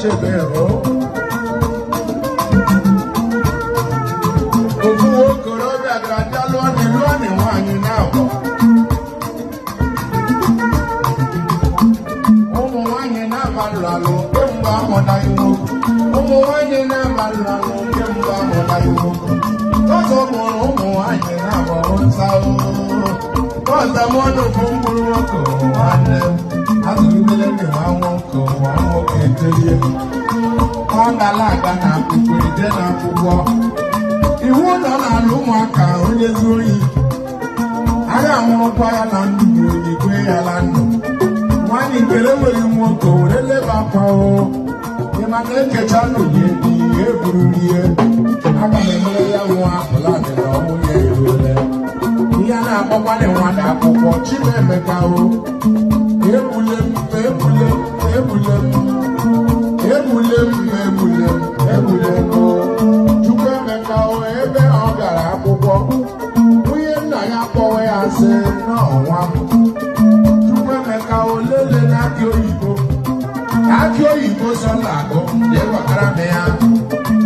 Chebe o. Ofu nwokorobịa ga-abịa lụọ nị lụọ nị nwaanyị na-abọ. Ụmụ nwaanyị na-aba alụ alụ kemgbe amụtaghị nwoke. Ụmụ nwaanyị na-aba alụ alụ kemgbe amụtaghị nwoke. Ọzọ mụrụ ụmụ nwaanyị na-abọ nta o. Ọzọ mụrụ bụ mkpụrụ nwoke nwanne m. Azụgidere ndị nwa nwoke nwa nwoke etolie. Ọ gara aga na akwụkwọ eje na akwụkwọ. Iwu nọ n'ala ụmụaka onye zuo ohi. Agha anwụrụkwa ya na ndụ onye kwe ya na ndụ. Nwaanyị nkele nwere nwoke were leba akwa o. Ịma na ekecha n'oye ihe eburu ihe. Aga m emere ya nwa apụladị na ọnwụ ya eruole. Ihe a na-akpọkwanị nwata akwụkwọ Chimemeka o. Egbule m, egbule m, egbule m. Egbule m, egbule m, egbule m o. Chukwuemeka o, ebe ọ gara akwụkwọ. Nwunye nna ya kpọwa ya sị n'ọnwa m. Chukwuemeka o lele n'akị oyibo. Akị oyibo sọ na-agụ, jee gwakara m ya.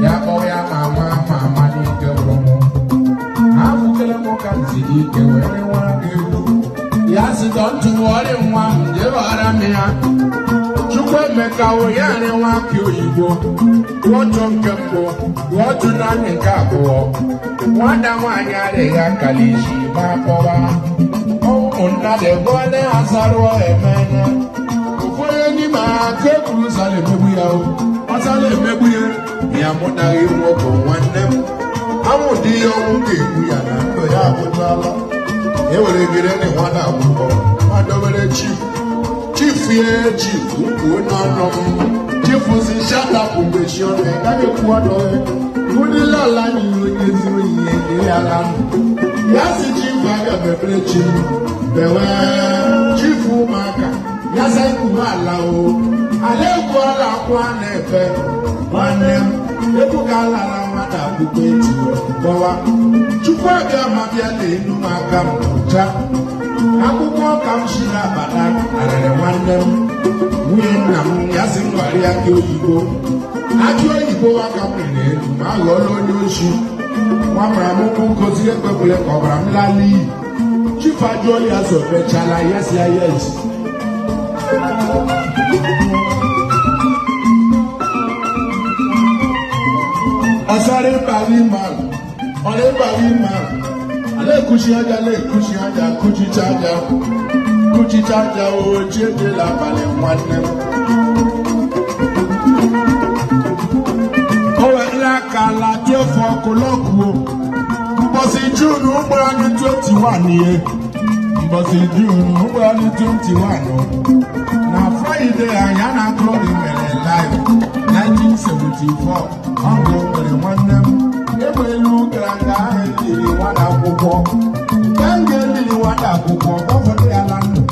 Ya kpọwa ya mama mama n'ike gwụrụ m. Afụkele m ka m siri ike wee nwa egwu. Ya sị dọntụ wọrị nwa m, jee gwakara m ya. Chukwuemeka o ya nwa akị oyibo. Wọtụ nke mbụ, wọtụ naanị nke abụọ. Nwata nwaanyị adịghị akala isi ma kpọwa. Ụmụnna dị azarụọ emene. Ụfọdụ n'ime ha ka e kwuru sala emegbu ya o. Ọsala emegbu ya, ya amụtaghị nwoke nwanne m. Anwụ dị ya ọnwụ ga-egbu ya na ndụ ya abụtala. E were gịrị na nwata akwụkwọ, ma dobere chief. Chief ye chief, kwuo n'ọnụ m. Chief si shut up mgbe ọnụ ya, gaghị ekwu ọnụ ya. Ụdịla ala n'ihi onye ezi oyi ya enye ya la ndụ. Ya si chief aga m ebere chi m, bewe chief ụmụaka, ya sa ikwu ala o. Ala egwu ala akwa na-efe, nwanne m, egwu ka alara nwata akwụkwọ etiwe kpọwa. Chukwu abịa ma bịa n'elu m aka m cha. Akwụkwọ ka m si na-abata arịrị nwanne m. Nwunye nna m ya sị m gwara ya akị oyibo. Akị oyibo aka m riri elu ma aghọọla onye oshi. Nwa mara m ụkwụ gozi ekwekwele ka ọbara m laa n'iyi. Chief ajụọ ya so mechala ya si ya yes. Ọsọrọ ịbara ime ala, ọrọ ịbara ime ala. Ala ekuchi aja, ala ekuchi aja, kuchicha aja, kuchicha aja o chi ejela abalị nwanne m. O were aka ala 12 o'clock o. Mbọsị June ụgbọrọ anyị 21 ihe. Mbọsị June ụgbọrọ anyị 21 o. Na Fraịde anyị a na-akụrụ gị mere live 1974 ọgụ nwere nwanne m. Egbe elu gara nga ahụ eliri nwata akwụkwọ. Nke nga eliri nwata akwụkwọ gọvanọ ya na ndụ.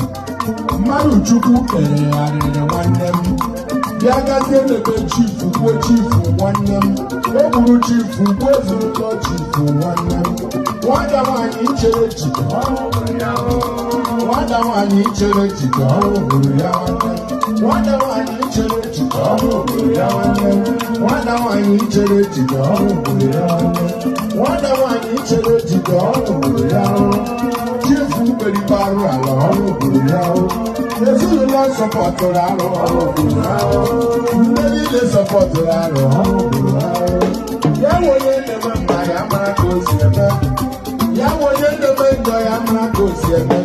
Mmadụ Chukwu keregharịrị nwanne m. Bịa gazie n'ebe chifu kwuo chifu nwanne m. O gburu chifu gbuo ezinụlọ chifu nwanne m. Nwata nwaanyị chere echiche ọnwụ gburu ya. Nwata nwaanyị chere echiche ọnwụ gburu ya nwanne m. Nwata nwaanyị chere echiche ọnwụ gburu ya nwanne m. Nwata nwaanyị chere echiche ọnwụ gburu ya nwanne m. Nwata nwaanyị chere echiche ọnwụ gburu ya. Chifu kperibe arụ ala ọnwụ gburu ya. Ezinụlọ sọpọtụrụ arụ ọnwụ gburu ya. Ndị niile sọpọtụrụ arụ ọnwụ gburu ya. Ya nwe onye na-eme mma ya mara ka o si eme. Ya nwe onye na-eme njọ ya mara ka o si eme.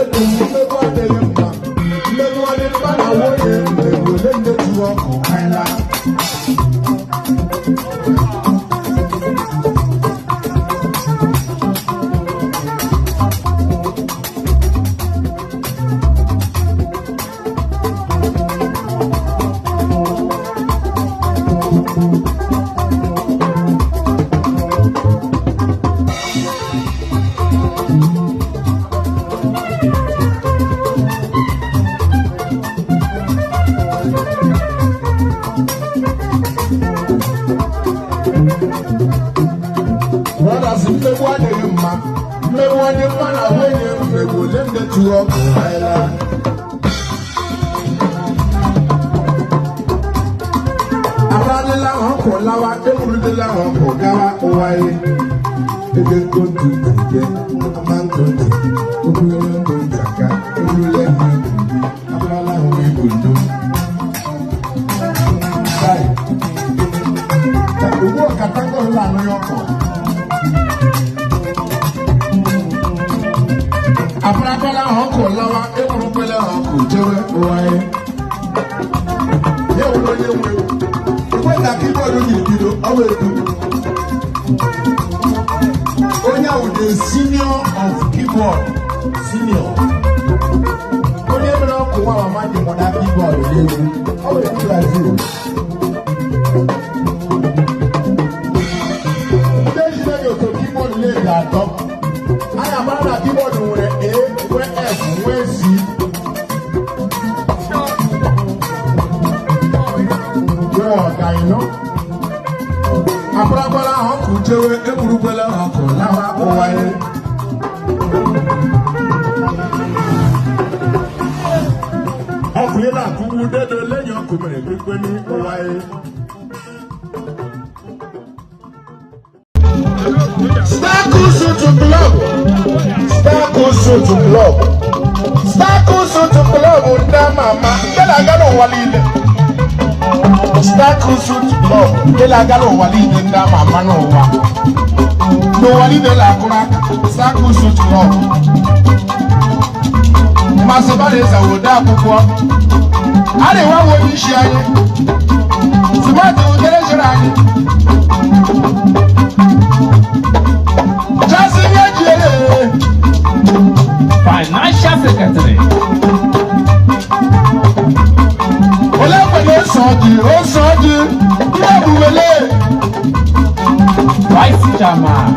Edozi mmegbu adịghị mma. Mmegbu ọ dị mma na nwunye mmegbu ole ndị tiwe ọkụ kaịla. Brothers, mmegbu adịghị mma. Mmegbu ọ dị mma na nwunye mmegbu ole ndị tiwe ọkụ kaịla. Abalịla ọkụ lawa, eburudela ọkụ gawa ụwa ye. Ebe nkotu ije, ama nkotu, okwurele nkotu aka, eburule nkotu, abalala ahụ igbo ndo. Kai, ugbu a ka tango la anụ ya ọkụ. Abụrakwala ọkụ lawa, eburukwela ọkụ jewe ụwa ye. Ya wụrụ onye nwe ekwe ka keyboard jiri bido, ọ bụ edu. Onye ahụ the senior of keyboard, senior. Onye mere ọkụ nwa mama ji mụta keyboard n'egwu, ọ bụ edu Brazil. Ndị ejide gị otu keyboard na-eji atọ. A na-amara na keyboard nwere A, nwee F, nwee C. Nwee ọga ịnọ. Abụrakwala ọkụ jewe, eburukwala ọkụ lawa ụwa ye. Ọkụ yẹn náà kúkú dédé lẹ́yìn ọkụ mere pípé ní ụwa ye. Star Cool Suit Club, Star Cool Suit Club, Star Cool Suit Club ndị ama ama nke na-aga n'ụwa niile. Star Cool Suit Club nke na-aga n'ụwa niile, ndị ama ama n'ụwa niile na-akụrụ aka Star Cool Suit Club. Mmasị Barrister wode akwụkwọ a na-enwe onye isi anyị Smart udere jere anyị Chasị ihe ji ere. Financial Secretary. Olee kwere ose ọjị, ose ọjị ihe ebubele. Vice Chairman.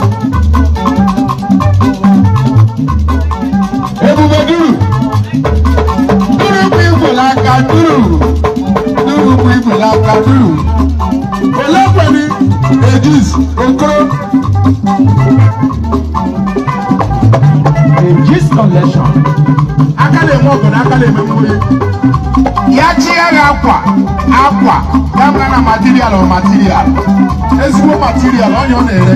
Ebube duru duru bụ igwe n'aka, duru duru bụ igwe n'aka duru. Olee kwere Ejis Okoro. Ejis Collection. Aka na-eme ọgụ na aka na-eme mmiri ya chịa ya akwa akwa ya mara na material bụ material, ezigbo material onye ọ na-ere.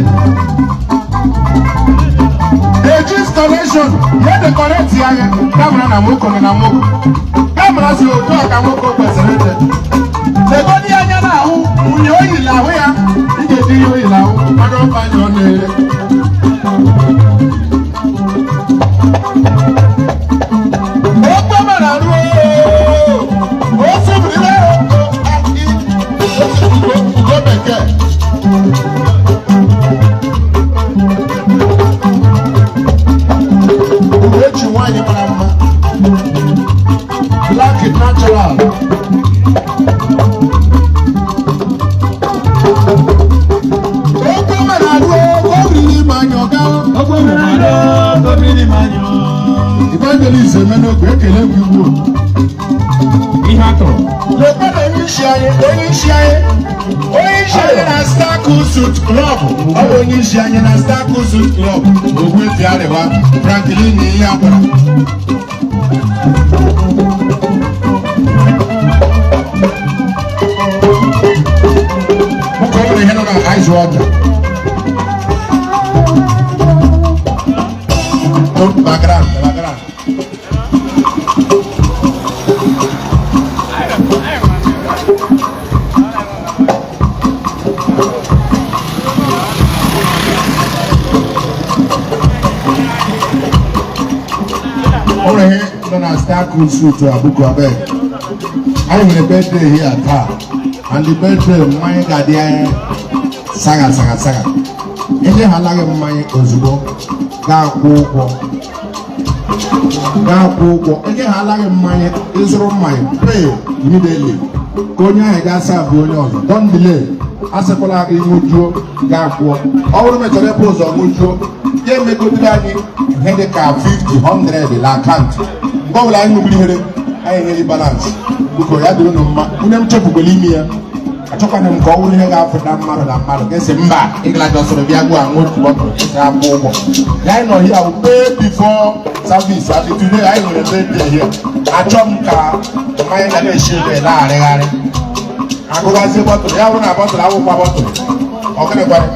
Ejis Collection ya decorate ya ya mara na nwoke nọ na nwoke ya mara si otu a ka nwoke kwesịrị ịdị. Legodi anya n'ahụ nwunye oyi n'ahụ ya, ị ga-eji ihe oyi n'ahụ mara ọba anya ọ na-ere. Okpe mara ruo otu biri ugo bekee. Ugochi nwanyị mara mma, black natural. Okpe mara ruo o riri ime anya ọga. Evangelist Emenogwu, ekele gị ugbu. Ihe atụrụ. Lekwe na onye isi anyị, onye isi anyị, onye isi anyị na Star Cool Suit Club. Ọ bụ onye isi anyị na Star Cool Suit Club. Ogbuefi Arịwa Franklin ihe agbara. Nwoke ọ bụla ihe nọ na ice water. Oh, background, background. Ụlọ ihe nọ na Star Cool Suit Abuku, abeg. Anyị nwere birthday here taa, and the birthday mmanya ga-adị anyị saga saga saga. Ndị ha alaghị mmanya ozugbo ga-akwụ ụgwọ, ga-akwụ ụgwọ. Ndị ha alaghị mmanya, ịzụrụ mmanya, pay immediately ka onye ahụ ga-asa abụ onye ọzọ. Don delay, asịkwala gị ṅụjuo, ga-akwụọ. Ọ bụrụ mechara ebe ụzọ ṅụjuo ya, emegodiri anyị ihe dị ka 50 100 na account. Mgbe ọbụla anyị ṅụbiri ihere, anyị enyere balance. Biko, ya dịrị unu mma. Nwunye m chefukwala ime ya, achọkwana m ka ọ bụrụ ihe ga-afụta mmadụ na mmadụ ga-esi mba ịgala jọsọrọ bịa gwa aṅụ otu bottle ịsa akwụ ụgwọ ya. Anyị nọ here pay before service, and today anyị nwere birthday here. Achọ m ka mmanya ga na-esi ebe na-arịgharị. Agụwazie bottle ya bụ na bottle awụkwa bottle. Ọ gịnị gwara?